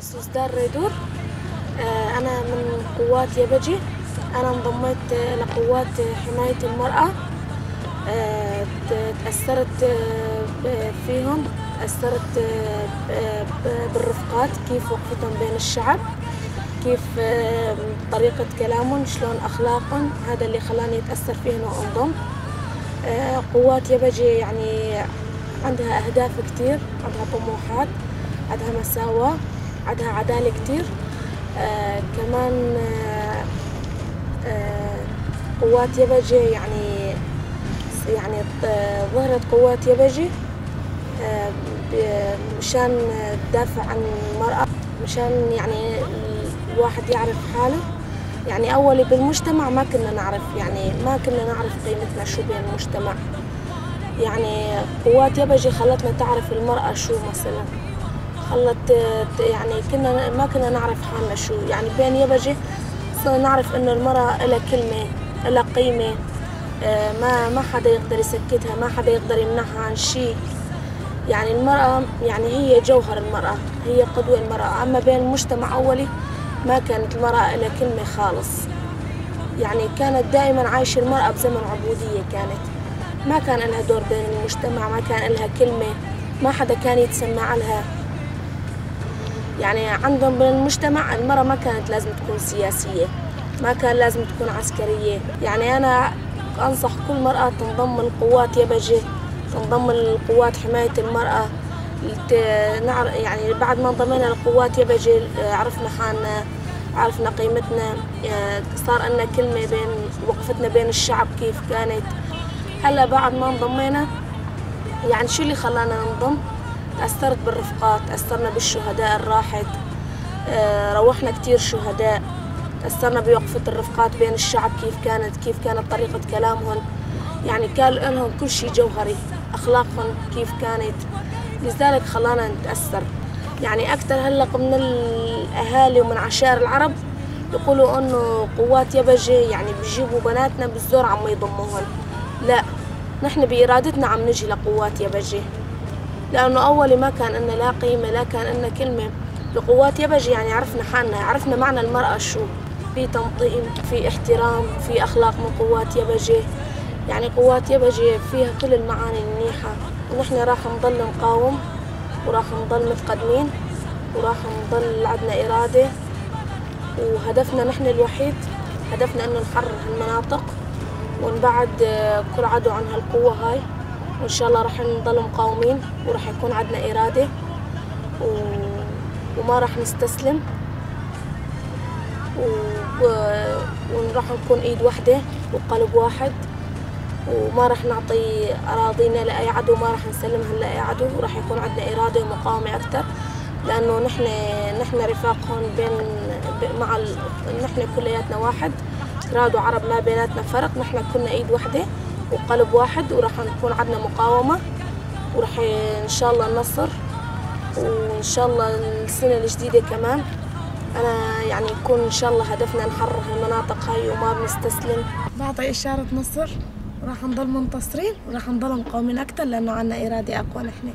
اسمي سوزدار ريدور، أنا من قوات يبجي. أنا انضميت لقوات حماية المرأة. تأثرت فيهم، تأثرت بالرفقات، كيف وقفتهم بين الشعب، كيف طريقة كلامهم، شلون أخلاقهم. هذا اللي خلاني أتأثر فيهم وأنضم. قوات يبجي يعني عندها أهداف كتير، عندها طموحات، عندها مساواة، عندها عدالة كتير. كمان قوات يبجي يعني ظهرت قوات يبجي مشان تدافع عن المرأة، مشان يعني الواحد يعرف حاله. يعني أول بالمجتمع ما كنا نعرف، يعني ما كنا نعرف قيمتنا شو بين المجتمع. يعني قوات يبجي خلتنا تعرف المرأة شو مثلا، خلت يعني كنا ما كنا نعرف حالنا شو. يعني بين يبجي صرنا نعرف إنه المرأة لها كلمة، لها قيمة، ما حدا يقدر يسكتها، ما حدا يقدر يمنعها عن شيء. يعني المرأة يعني هي جوهر المرأة، هي قدوة المرأة. أما بين المجتمع أولي ما كانت المرأة لها كلمة خالص. يعني كانت دائما عايشة المرأة بزمن عبودية، كانت ما كان لها دور بين المجتمع، ما كان لها كلمة، ما حدا كان يتسمع لها. يعني عندهم بالمجتمع المرأة ما كانت لازم تكون سياسية، ما كان لازم تكون عسكرية. يعني أنا أنصح كل مرأة تنضم لقوات يبجي، تنضم لقوات حماية المرأة. يعني بعد ما انضمينا لقوات يبجي عرفنا حالنا، عرفنا قيمتنا، صار لنا كلمة بين وقفتنا بين الشعب كيف كانت. هلا بعد ما انضمينا يعني شو اللي خلانا ننضم؟ تأثرت بالرفقات، تأثرنا بالشهداء الراحت، روحنا كتير شهداء، تأثرنا بوقفة الرفقات بين الشعب كيف كانت، كيف كانت طريقة كلامهم. يعني كان لهم كل شيء جوهري، أخلاقهم كيف كانت، لذلك خلانا نتأثر. يعني أكثر هلأ من الأهالي ومن عشائر العرب يقولوا إنه قوات يبجي يعني بيجيبوا بناتنا بالزور عم يضموهن. لا، نحن بإرادتنا عم نجي لقوات يبجي، لأنه أول ما كان لنا لا قيمة، لا كان لنا كلمة. بقوات يبجي يعني عرفنا حالنا، عرفنا معنى المرأة شو، في تنظيم، في احترام، في أخلاق من قوات يبجي. يعني قوات يبجي فيها كل المعاني المنيحة، ونحن راح نضل نقاوم، وراح نضل متقدمين، وراح نضل عندنا إرادة. وهدفنا نحن الوحيد، هدفنا إنه نحرر هالمناطق ونبعد كل عدو عن هالقوة هاي. وإن شاء الله راح نضل مقاومين، وراح يكون عندنا إرادة، وما راح نستسلم، وراح نكون إيد واحدة وقلب واحد، وما راح نعطي أراضينا لأي عدو، ما راح نسلمها لأي عدو، وراح يكون عندنا إرادة ومقاومة أكثر، لأنه نحن رفاق هون بين مع نحن كلياتنا واحد، كراد وعرب ما بيناتنا فرق، نحن كلنا إيد واحدة وقلب واحد، وراح نكون عندنا مقاومة، وراح إن شاء الله النصر، وإن شاء الله السنة الجديدة كمان أنا يعني يكون إن شاء الله هدفنا نحرر هالمناطق هاي وما بنستسلم. بعطي إشارة نصر، راح نضل منتصرين، وراح نضل مقاومين أكثر، لأنه عندنا إرادة أقوى نحن.